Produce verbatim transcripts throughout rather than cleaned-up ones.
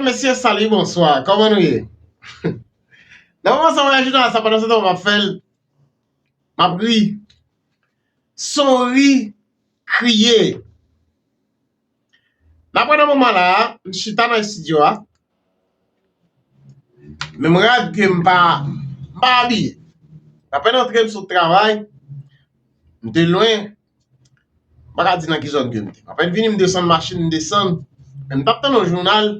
Mesye, salut, bonsoir. Kòman nou ye? Nan moman sa, mwen, jounal sa, pandan se tan, m ap fè l, m ap ri. Son ri, kriye. N ap wè nan moman la, m chita nan estidyo a. Men m rad ke m pa, m pa abiye. M apèn antre, m sot travay. M te lwen. M pa ka di nan ki zòn ke m te. M apèn vini, m desann machin, m desann. Men m t ap tann yon jounal.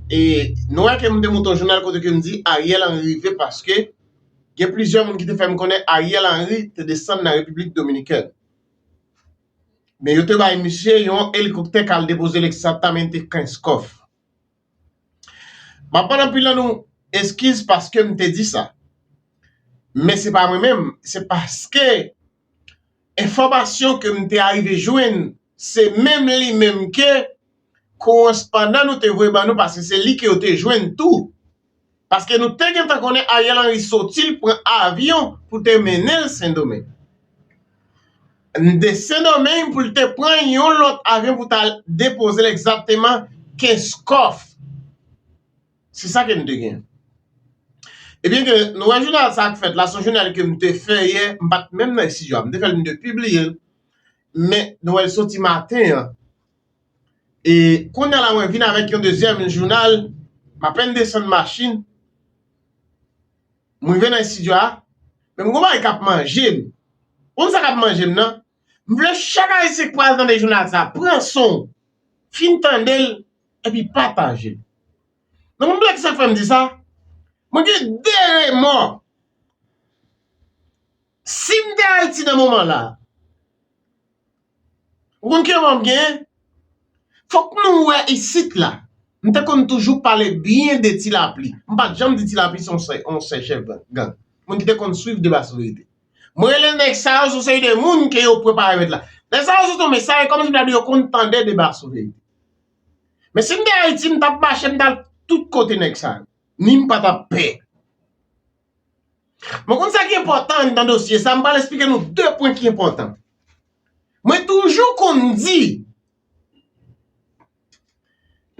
E nou wè ke m te monte yon jounal kote ke m di Ariel Henry rive paske gen plizyè moun ki te fè m konnen Ariel Henry te desann nan Repiblik Dominikèn. Men yo te bay misye yon elikoptè k al depoze l egzaktamente Kenskòf. M ap ban anpil nan nou eskiz paske m te di sa. Men se pa mwen menm, se paske enfòmasyon ke m te arive jwenn, se menm li menm ke korèspondan nou te voye ban nou, paske se li ke yo te jwenn tou. Paske nou te gentan konnen Ariel Henry soti, l pran avyon pou te mennen l Sendomeng. De Sendomeng pou l te pran yon lòt avyon pou t al depoze l egzakteman Kenskòf. Se sa ke nou te gen. Ebyen ke nou wè jounal sa k fèt la, se yon jounal ke m te fè yè, m pa t menm nan estidyo a, m te fè l, m te pibliye l. Men nou wè l soti maten an. E kounye a la, mwen vin avèk yon dezyèm jounal, m apèn desann machin, m rive nan estidyo a, men m gon bagay k ap manje m. Ou konn sa k ap manje m nan? M vle chak Ayisyen k pral tande jounal sa, pran son w, fin tande l, epi pataje l. Donk, m dwe ki sa k fè m di sa? Mwen gen de remò. Si m te Ayiti nan moman la, ou konn ki remò m gen? Fòk nou wè isit la. M te konn toujou pale byen de Ti Lapli. M pa t janm di Ti Lapli se yon sè, yon sè chèf gang. Moun ki te konn swiv Deba sou Verite. Mwen rele nèg sa yo, se yon seri de moun ke yo pran paramèt la. Nèg sa yo se yon mesaj, kòm si m ta di yo konn tande Deba sou Verite. Men si m te Ayiti, m t ap mache, m t al tout kote nèg sa yo. Ni m pa t ap pè. Mwen konn sa ki enpòtan anndan dosye sa, m pral esplike nou de pwen ki enpòtan. Mwen toujou konn di,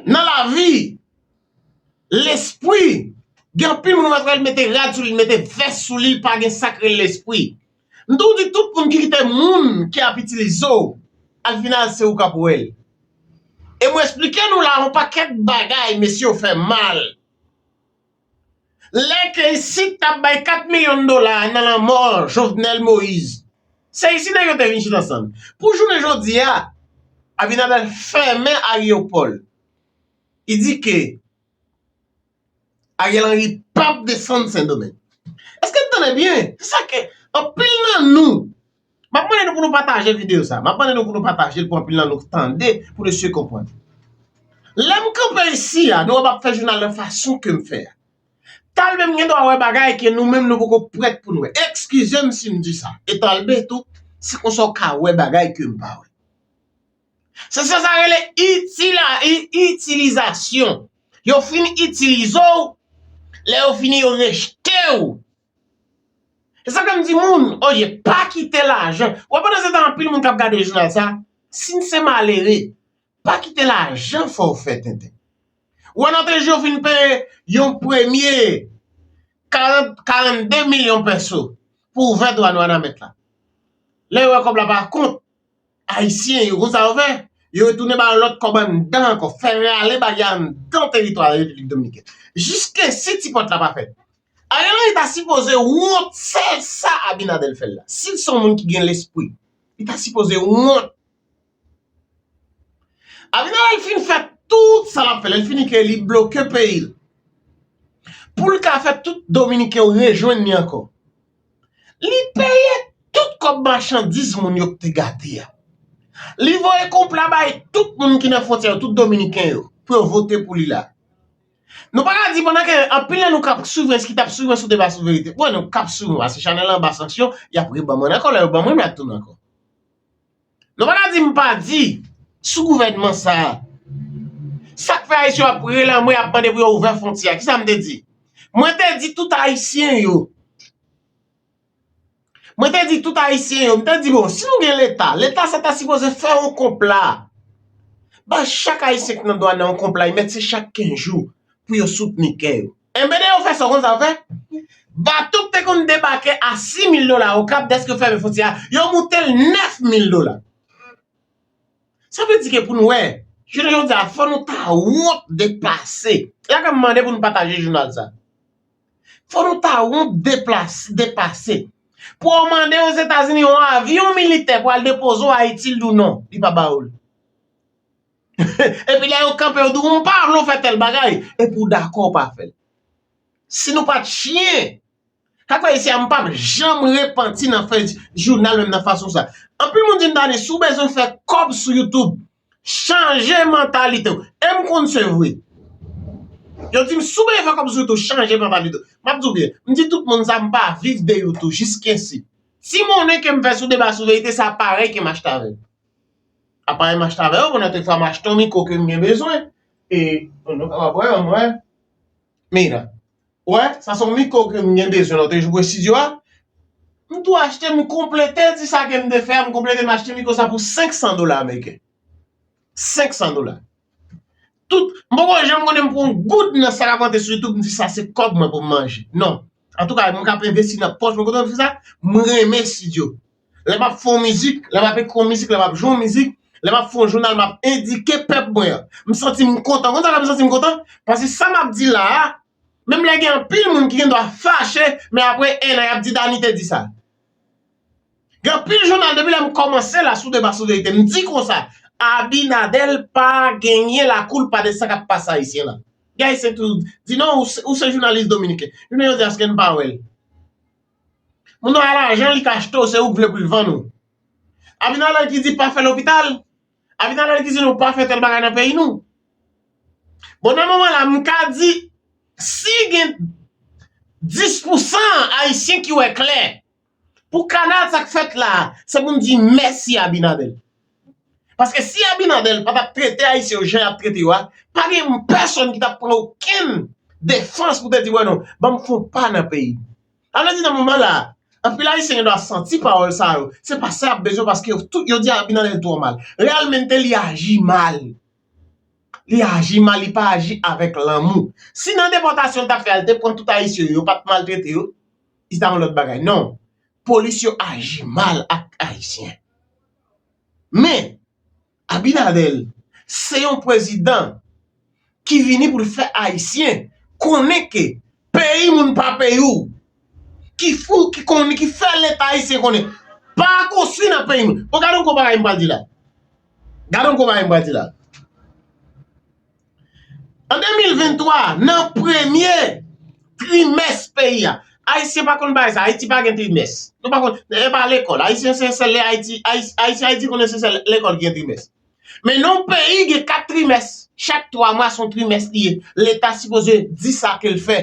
nan lavi, lespri, gen anpil moun w ap wè l mete rad sou li, l mete vès sou li, l pa gen sa k rele lespri. M toujou di tout moun ki kite moun ki ap itilize w, al final se ou k ap wè l. E mwen esplike nou la yon pakèt bagay, mesye, yo fè mal. Lè ke isit t ap bay kat milyon dola nan lanmò Jovenel Moïse, se isit nèg yo te vin chita ansanm. Pou jounen jodi a, Abinader fèmen ayewopò l. Li di ke Ariel Henry p ap desann Sendomeng. Èske n tande byen? Se sa ke anpil nan nou, m ap mande nou pou nou pataje videyo sa. M ap mande nou pou nou pataje l pou anpil nan nou tande, pou nou eseye konprann. Lè m kanpe isi a, nou wè m ap fè jounal nan fason ke m fè a. Talbe m gen dwa wè bagay ke nou menm nou poko prèt pou n wè. Eskize m si m di sa. E Talbe tou, se konsa w ka wè bagay ke m pa wè. Se sa sa rele itila, i, itilizasyon. Yo fin itilize w, lè yo fini yo rejte w. Se sa ke m di moun, oye, pa kite lajan. W ap pandan se tan anpil moun k ap gade jounal sa, si n se malere, pa kite lajan fè w fè tenten. Ou wè nan te jou yo fin peye yon premye karant, karannde milyon pèso pou ouvè dwàn Wanament la. Lè yo wè kòb la pa kont, Ayisyen yo, konn sa yo fè? Yo retounen ba yo lòt kòb anndan ankò, fè rale bagay anndan teritwa Repiblik Dominikèn. Jiskesi ti pòt la pa fèt. Ariel Henry ta sipoze wont, sèl sa Abinader fè l la. Si l se yon moun ki gen lespri, li ta sipoze wont. Abinader fin fè tout sa l ap fè, lè l fini ke li bloke peyi l. Pou l ka fè tout Dominiken yo rejwenn li ankò. Li peye tout kòb machandiz moun yo te gate a. Li voye konpla bay tout moun ki nan fwontyè yo, tout Dominiken yo, pou yo vote pou li la. Nou pa ka di pandan ke anpil nan nou k ap swiv, ki t ap swiv sou Deba sou Verite. Bon, nou k ap swiv, paske chanèl la anba sanksyon, y ap reban mwen ankò, lè yo ban mwen, m ap tounen ankò. Nou pa ka di m pa di sou gouvènman sa a. Sa k fè Ayisyen yo ap rele anmwe, ap mande pou yo ouvè fwontyè a? Kisa m te di? Mwen te di tout Ayisyen yo. Mwen te di tout Ayisyen yo, m te di, bon, si nou gen Leta, Leta sa ta sipoze fè yon konpla. Ba chak Ayisyen ki nan dwàn nan yon konplimèt, se chak kenz jou pou yo soutni kè yo. Enben, yo fè sa, konn sa yo fè? Bato k te konn debake a sis mil dola Okap, dèske yo fèmen fwontyè a, yo moute l nèf mil dola. Sa vle di ke pou nou wè, jounen jodi a, fò nou ta wont deplase. E sa k fè m mande pou nou pataje jounal sa. Fò nou ta wont deplase, depase. Pou w mande Ozetazini yon avyon militè pou al depoze w Ayiti, l di w non, li pa ba ou l. Epi lè yo kanpe, yo di w, "M pa vle w fè tèl bagay." Epi w dakò w pa fè l. Si nou pa t chen, sa k fè isi a, m p ap janm repanti nan fè jounal menm nan fason sa. Anpil moun di m, "Dany, si w bezwen fè kòb sou YouTube, chanje mantalite w." E m konn se vre. Yo di m, "Si w bezwen fè kòb sou YouTube, chanje mantalite w." M ap di w byen, m di tout moun sa, m pa viv de YouTube, jiskensi. Ti monnen ke m fè sou deba sou verite, sa parèy ke m achte avè l. Apa m achte avè yo, pandan te fwa m achte yon mikwo ke m gen bezwen. E nou kapab wè, mwen. Mira. Wè, sa se yon mikwo ke m gen bezwen lòt jou pou estidyo a. M tou achte, m konplete ti sa ke m te fè a, m konplete, m achte mikwo sa pou senk san dola ameriken. Senk san dola. Tout, m poko janm konnen m pran yon goud nan sa k ap rantre sou YouTube, m di sa se kòb mwen pou m manje. Non. Antouka, mwen k ap envesti nan pòch mwen, kote m fè sa, mwen renmen estidyo. Lè m ap fè yon mizik, lè m ap ekri yon mizik, lè m ap jwe yon mizik, lè m ap fè yon jounal, m ap endike pèp mwen an. M santi m kontan. Konn sa k fè m santi m kontan? Paske sa m ap di la a, menm lè gen anpil moun ki gen dwa fache, men apre en an, y ap di Dany te di sa. Gen anpil jounal, depi lè m kòmanse la sou deba sou verite, m di konsa, Abinader pa genyen lakoulpa de sa k ap pase Ayisyen la. Gen Ayisyen tou di non, ou se, ou se jounalis dominiken. Jounen jodi a, èske n pa wè l? Moun nan a lajan, li ka achte w, se ou k vle pou l vann ou. Abinader ki di pa fè lopital, Abinader ki di nou pa fè tèl bagay nan peyi nou. Bon, nan moman la, m ka di, si gen dis pousan Ayisyen ki wè klè, pou kanal sa k fèt la, se pou n di mèsi Abinader. Paske si Abinader pa t ap trete Ayisyen yo jan y ap trete yo a, pa gen pèsonn ki t ap pran okenn defans pou te di, "Wè non, ban m fè yon pa nan peyi m." Sa vle di nan moman la, anpil Ayisyen gen dwa santi pawòl sa yo. Se pa sa y ap bezwen paske yo, tout, yo di Abinader twò mal. Reyèlman, li aji mal. Li aji mal, li pa aji avèk lanmou. Si nan depòtasyon l t ap fè a, li te pran tout Ayisyen yo, yo pa t maltrete yo, li ta yon lòt bagay. Non. Polis yo aji mal ak Ayisyen. Men, Abinader, se yon prezidan ki vini pou l fè Ayisyen konnen ke peyi moun pa peyi w. Ki fou, ki konnen, ki fè Leta ayisyen konnen. Pa konstwi nan peyi moun. Bon, gade yon gwo bagay m pral di la. Gade yon gwo bagay m pral di la. An de mil venntwa, nan premye trimès peyi a, Ayisyen pa konn bagay sa, Ayiti pa gen trimès. Nou pa konn, e pa lekòl. Ayisyen se sèl lè Ayiti, Ayis-, Ayisyen Ayiti konnen se sèl lekòl ki gen trimès. Men nan yon peyi gen kat trimès. Chak twa mwa se yon trimès li ye. Leta sipoze di sa ke l fè.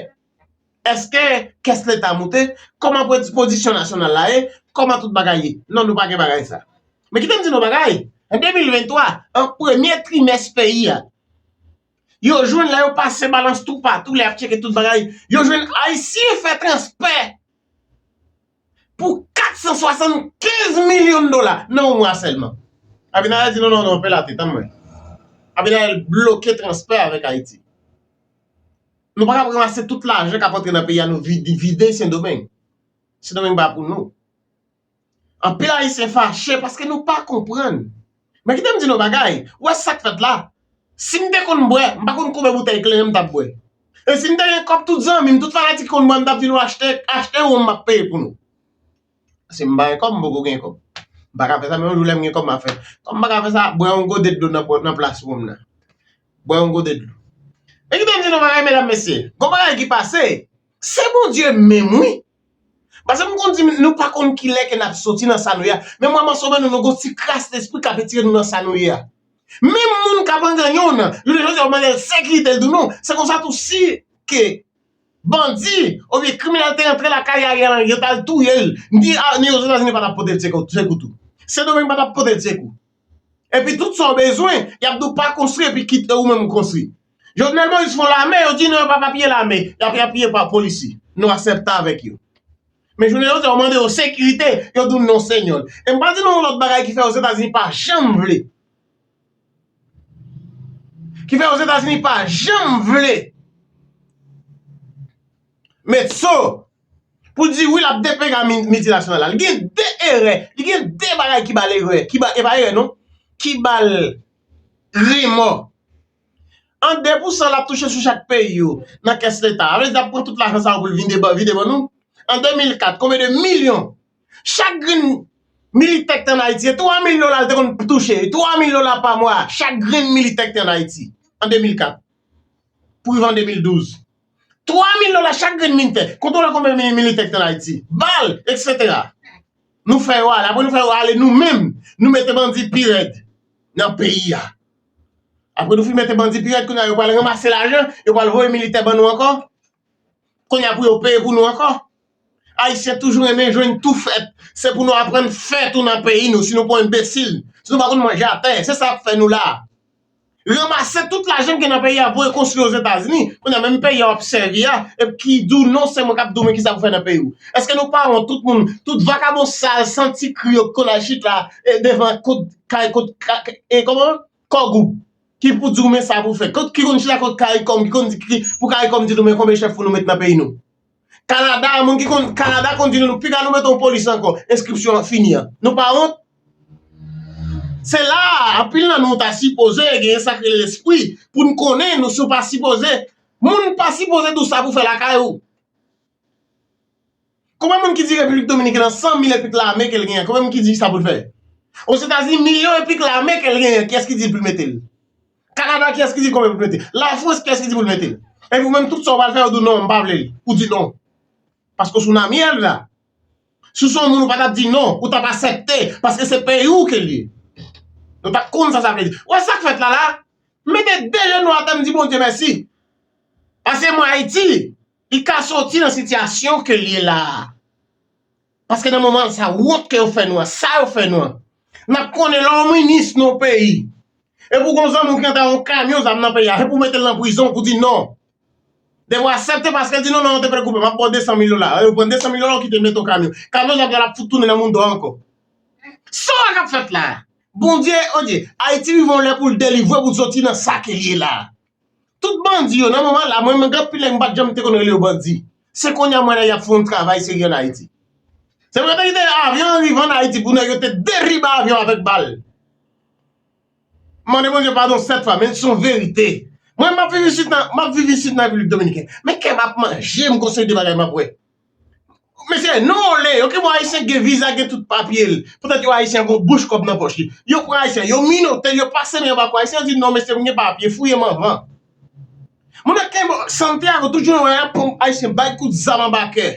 Èske kès Leta moute? Kòman pwodi-, pwodiksyon nasyonal la ye? Kòman tout bagay ye? Non, nou pa gen bagay sa. Men kite m di nou bagay. An de mil venntwa, an premye trimès peyi a, yo jwenn lè yo pase balans toupatou, lè y ap tcheke tout bagay, yo jwenn Ayisyen fè transfè pou kat san swasannkenz milyon dola nan yon mwa sèlman. Abinader di, "Non, non, non, pè late, tann mwen." Abinader bloke transfè avèk Ayiti. Nou pa kab ranmase tout lajan k ap antre nan peyi a, nou vide, vide Sendomeng. Sendomeng pa pou nou. Anpil Ayisyen fache paske nou pa konprann. Men kite m di nou bagay, ou wè sa k fèt la? Si m te konn bwè, m pa konn konbyen boutèy kleren m t ap bwè. E si m te gen kòb, tout zanmi m, tout fanatik konn bwè, m t ap di nou achte, achte wonm, m ap peye pou nou. Paske m pa gen kòb, m poko gen kòb. M pa ka fè sa, men yon jou lè m gen kòb, m a fè. Kòm m pa ka fè sa, bwè yon gode dlo nan, nan plas wonm nan. Bwè yon gode dlo. Men kite m di nou bagay, medam, mesye. Gon bagay ki pase, se Bondye menm, wi. Paske m konn di, nou pa konn kilè ke n ap soti nan sa nou ye a. Men mwen, m ansanm nou, nou gon ti kras lespri k ap etire nou nan sa nou ye a. Menm moun k ap anganyen w nan, jounen jodi a, w mande l sekirite, l di w non. Se konsa tou, si ke bandi oubyen kriminèl te rantre lakay Ariel Henry, yo t al touye l, ni, a, ni Ozetazini pa t ap pote l sekou, sekou tou. Sendomeng pa t ap pote l sekou. Epi tout sa w bezwen, y ap di w pa konstwi epi kite ou menm konstwi. Jovenel Moïse fè yon lame, yo di non, yo pa p apiye lame, y ap apiye pa polisye. Nou aksepte avèk yo. Men jounen jodi a, w mande yo sekirite, yo di w non, senyò. E m pral di nou yon lòt bagay ki fè Ozetazini pa janm vle. Ki fè Ozetazini pa janm vle met so pou di wi, l ap depega mi- miltinasyonal la. Li gen de erè, li gen de bagay ki ba l erè, ki ba, e pa erè non, ki ba l remò. An de pousan l ap touche sou chak peyi yo nan kès leta. Sa vle di l ap pran tout lajan sa yo pou l vin deban, vide ban nou. An de mil kat, konbyen de milyon chak grenn militè ki te ann Ayiti, se twa mil dola l te konn touche, twa mil dola pa mwa, chak grenn militè ki te ann Ayiti, an de mil kat, pou rive an de mil douz. Twa mil dola chak grenn militè. Kontwole konbyen mi- militè ki te ann Ayiti, bal, etsetera. Nou fè yo ale. Apre nou fè yo ale nou menm, nou mete bandi pi rèd nan peyi a. Apre nou fin mete bandi pi rèd, kounye a yo pral ranmase lajan, yo pral voye militè ban nou ankò. Kounye a pou yo peye pou nou ankò. Ayisyen toujou renmen jwenn tou fèt. Se pou nou aprann fè tou nan peyi nou, si nou pa enbesil, si nou pa konn manje atè. Se sa k ap fè nou la. Ranmase tout lajan ki gen nan peyi a, voye konstwi Ozetazini. Kounye a menm peyi a w ap sèvi a, epi ki di w non, se mwen k ap di w men kisa pou fè nan peyi w. Èske nou pa wont, tout moun, tout vakabon sal, santi kri yo k konn al chita e devan kot kay, kot ka- e kòman? Kò gwoup. Ki pou di w men sa pou fè. Kot ki konn chita kot Karikòm, ki konn di ki pou Karikòm di nou men konbyen chèf pou nou met nan peyi nou. Kanada, moun ki konn Kanada konn di nou piga nou mete yon polis ankò, enskripsyon an fini an. Nou pa wont? Se la a, anpil nan nou ta sipoze genyen sa k rele lespri pou n konnen nou, si w pa sipoze, moun pa sipoze di w sa pou fè lakay ou. Konbyen moun ki di Repiblik Dominikèn an san mil epi k lame ke l genyen? Konbyen moun ki di sa pou l fè? Ozetazini, milyon epi k lame ke l genyen, kiyès ki di l pou l mete l? Kanada, kiyès ki di konbyen pou l mete? Lafrans, kiyès ki di pou l mete l? Epi ou menm, tout sa w pral fè, ou di non, m pa vle l. Ou di non. Paske w sou nan myèl la. Si w se yon moun, ou pa t ap di non, ou t ap aksepte, paske se peyi w ke l ye. Nou t ap konn sa sa vle di. Ou wè sa k fèt la la? Mete de jenou atè, m di Bondye mèsi. Paske mwen Ayiti, li ka soti nan sitiyasyon ke l ye la a. Paske nan moman sa wont ke yo fè nou an, sa yo fè nou an. N ap konnen lè yon minis nan yon peyi, epi w gen yon zanmi w ki antre yon kamyon zam nan peyi a, se pou w mete l nan prizon, pou di non. Depi w aksepte, paske l di non, non, non, te pral koupe, m ap ba w de san mil dola. Yo pran de san mil dola, yo kite l mete yon kamyon. Kamyon zam nan ap fout tounen nan mouda w ankò. Sa w wè k ap fèt la a? Bondye, Bondye, Ayiti rive yon lè pou l delivre, pou l soti nan sa ke l ye la a. Tout bandi yo, nan moman la, mwen menm gen anpil nèg m pa t janm te konn rele yo bandi. Se kounye a m wè nèg y ap fè yon travay serye ann Ayiti. Se pou yo te kite avyon an rive ann Ayiti, pou nèg yo te deribe avyon avèk bal. M mande Bondye padon sèt fwa, men se yon verite. Mwen, m ap viv isit nan, m ap viv isit nan Repiblik Dominikèn. Men kè m ap manje m, gon seri de bagay m ap wè. Mesye, nou ole, yo ki bon Ayisyen gen viza, gen tout papye l. Poutèt yo Ayisyen gon bouch kòb nan pòch li. Yo pran Ayisyen, yo minote l, yo pase men anba kou Ayisyen, yo di non, mesye, m gen papye, fouye m anvan. Moun nan kenbe Santiago, tout jounen wè y ap pran Ayisyen, bay kout zam anba kè.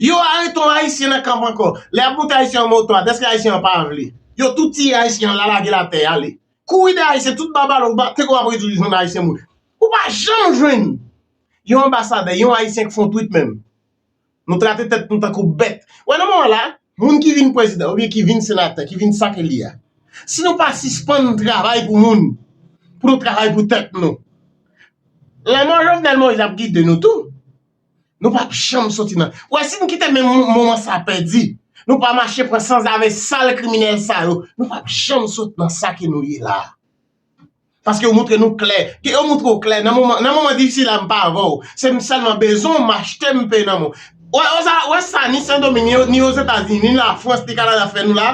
Yo arete yon Ayisyen nan kanp ankò. Lè y ap monte Ayisyen an moto a, dèske Ayisyen an pa vle. Yo tou tiye Ayisyen an la, lage l atè, ale. Kouri dèyè Ayisyen, tout babalo, ou ba, te gon apre tou jwenn Ayisyen mouri. Ou pa janm jwenn yon anbasadè, yon Ayisyen ki fè yon tweet menm. Nou trate tèt nou tankou bèt. Wè nan moman la, moun ki vin prezidan, oubyen ki vin senatè, ki vin sa ke li a. Si nou pa sispann travay pou moun, pou nou travay pou tèt nou, lanmò Jovenel Moïse ap gide nou tou. Nou p ap janm soti nan. Wè, si n kite menm mo- moman sa pèdi, nou pa mache pran sanzave sal kriminèl sa yo, nou p ap janm sot nan sa ke nou ye la. Paske yo moutre nou klè. Ke yo moutre w klè. Nan moman, nan moman difisil la, m pa avè w. Se m sèlman bezwen w, m achte, m peye nan men w. Wè, wè sa, wè sa, ni Sendomeng, ni, ni Ozetazini, ni Lafrans, ni Kanada fè nou la,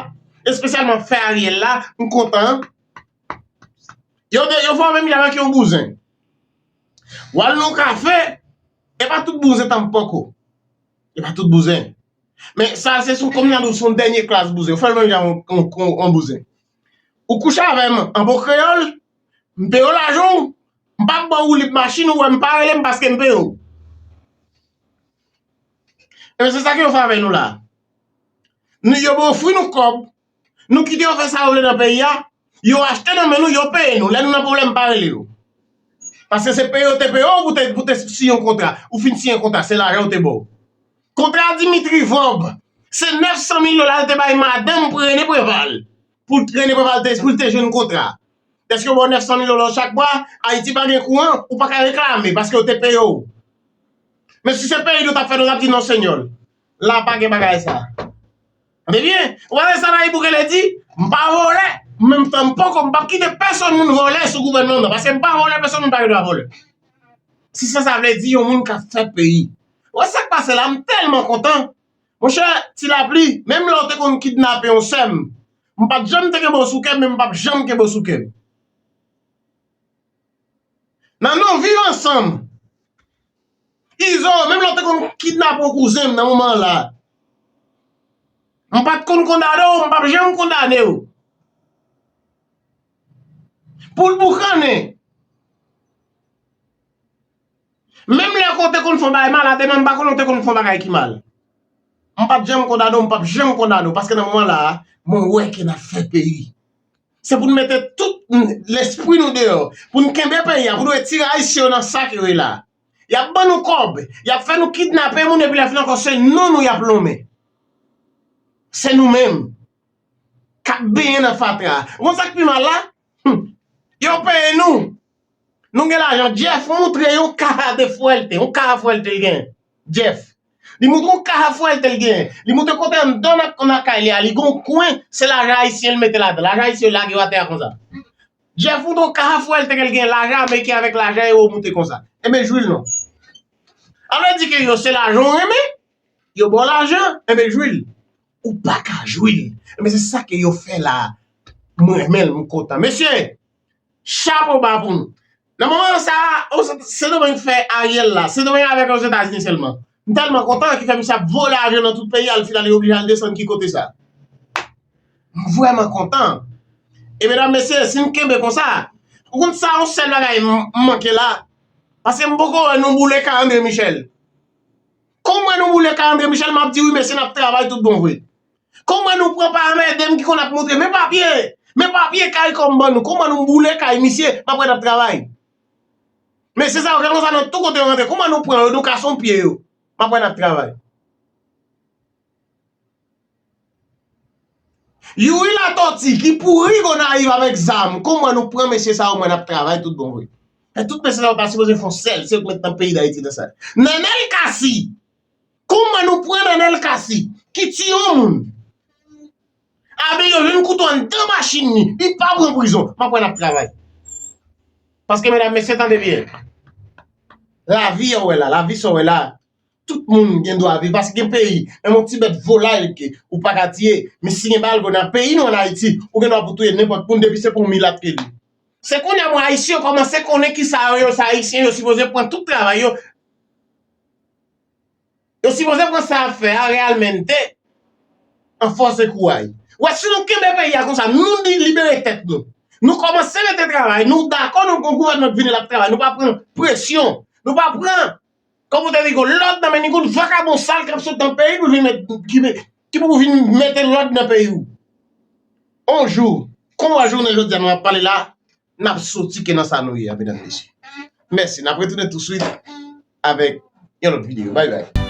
espesyalman fè Ariel la, m kontan. Yo, de- yo fòme m avèk yon bouzen. W al nan yon kafe, e pa tout bouzen tanpoko. E pa tout bouzen. Men sa, se sou kominal ou se yon dènye klas bouzen. Yo fè l menm jan yon, yon, yon, yon bouzen. Ou kouche avè m an bon kreyòl, m peye w lajan w, m p ap ba w woulib machin, ou wè m pa rele m paske m peye w. Ebyen, se sa ke yo fè avè nou la. Nou, yo ofri nou kòb, nou kite yo fè sa yo vle nan peyi a, yo achte nan men nou, yo peye nou. Lè nou nan pwoblèm, pa rele yo. Paske se peye yo te peye w pou te, pou te siyen yon kontra. Ou fin siyen kontra, se lajan yo te ba w. Kontra Dimitri Vorbe, se nèf san mil dola yo te bay madanm René Préval. Pou René Préval te, pou l te jwenn kontra. Dèske yo ba w nèf san mil dola chak mwa, Ayiti pa gen kouran, ou pa ka reklame, paske yo te peye w. Men si se peyi nou t ap fè, nou t ap di non, senyò. La pa gen bagay sa. Tande byen, ou pa wè sa Nayib Bukele di? M pa vòlè. Menm tan m poko, m p ap kite pèsonn moun vòlè sou gouvènman m nan, paske m pa vòlè, pèsonn moun pa gen dwa vòlè. Si sa, sa vle di yon moun k ap fè peyi. Wè sa k pase la, m tèlman kontan. Monchè, Ti Lapli, menm lè w te konn kidnape yon sè m, m pa t janm te kenbe w sou kè m, men m p ap janm kenbe w sou kè m. Nan non viv ansanm. Izo, menm lè w te konn kidnape yon kouzen m nan moman an la, m pa t konn kondane w, m p ap janm kondane w. Pou l boukannen. Menm lè ke w te konn fè yon bagay mal a, demen m pa konnen w te konn fè yon bagay ki mal. M p ap janm kondane w, m p ap janm kondane w, paske nan moman la a, mwen wè ke n ap fè peyi. Se pou n mete tout n- lespri nou deyò, pou n kenbe peyi a, pou nou retire Ayisyen yo nan sa ke yo ye la. Y ap ban nou kòb, y ap fè nou kidnape moun, epi lè fini ankò, se non nou y ap lonmen. Se nou menm k ap benyen nan fatra a. Ou konn sa k pi mal la? Hum. Yo peye nou. Nou gen lajan. Jeff moutre yon ka de fwèlte, yon ka fwèlte l gen. Jeff. Li moutre yon ka fwèlte l gen. Li moutre kote anndan nan, nan kay li a. Li gen yon kwen, se lajan ayisyen l mete ladan. Lajan ayisyen yo lage yo atè a konsa. Jeff moutre yon ka fwèlte ke l gen, lajan ameriken avèk lajan ewo moute konsa. Enben, jwi l non. Sa vle di ke yo se lajan w renmen, yo ba w lajan, enben, jwi l. Ou pa ka jwi l. Enben, se sa ke yo fè la a. Mwen renmen l, m kontan. Mesye, chapo ba pou nou. Nan moman sa a, o, Sendomeng fè Ariel la. Sendomeng avèk Ozetazini sèlman. M tèlman kontan ki fè misye ap vole avyon nan tout peyi a, l fin ale oblije al desann ki kote sa. M vrèman kontan. E medam, mesye, si n kenbe konsa, ou konn sa, yon sèl bagay m m manke la, paske m poko wè nou boule ka André Michel. Kon m wè nou boule ka André Michel, m ap di wi, mesye, n ap travay tout bon vre. Kon m wè nou pran pa Amède m ki konn ap moutre, men papye, men papye kay kòm ban nou, kon m wè nou boule kay misye, m ap wè n ap travay. Mesye sa yo, kèlkeswa nan tout kote yo rantre, kon m wè nou pran yo, nou kase yon pye yo, m ap wè n ap travay. Youri Latòti ki pouri Gonayiv avèk zam, kon m wè nou pran mesye sa yo, m wè n ap travay tout bon vre. E tout mesye sa yo ta sipoze fè yon sèl, se yo k met nan peyi Dayiti nan sa. Nenel Cassy, kon m wè nou pran Nenel Cassy, ki tiye yon moun. Abe yo jwenn kouto anndan machin li, li pa pran prizon, m ap wè n ap travay. Paske medam, mesye, tande byen. Lavi a w wè la, lavi sa w wè la, tout moun gen dwa viv, paske gen peyi, menm yon ti bèt volay ke ou pa ka tiye, men si gen bal grenn nan peyi nou ann Ayiti, ou gen dwa pou touye nenpòt moun depi se pou yon milat ke li. Se kounye a mwen Ayisyen yo kòmanse konnen kisa yo, yo, se Ayisyen yo sipoze pran tout travay yo. Yo sipoze pran sa y ap fè a realmente an fòs e kouray. Wè, si nou kenbe peyi a konsa, nou li- libere tèt nou. Nou kòmanse mete travay, nou dakò nou gon gouvènman k vini l ap travay, nou pa pran presyon, nou pa pran, kòm ou te di, gon lòd nan men ni gon vakabon sal k ap sot nan peyi pou vin met, ki, ki pou vin mete lòd nan peyi w. On jou, kon w a jounen jodi a nou ap pale la, n ap soti ke nan sa nou ye a, medam, mesye. Mèsi, n ap retounen touswit avèk yon lòt videyo. Bay bay.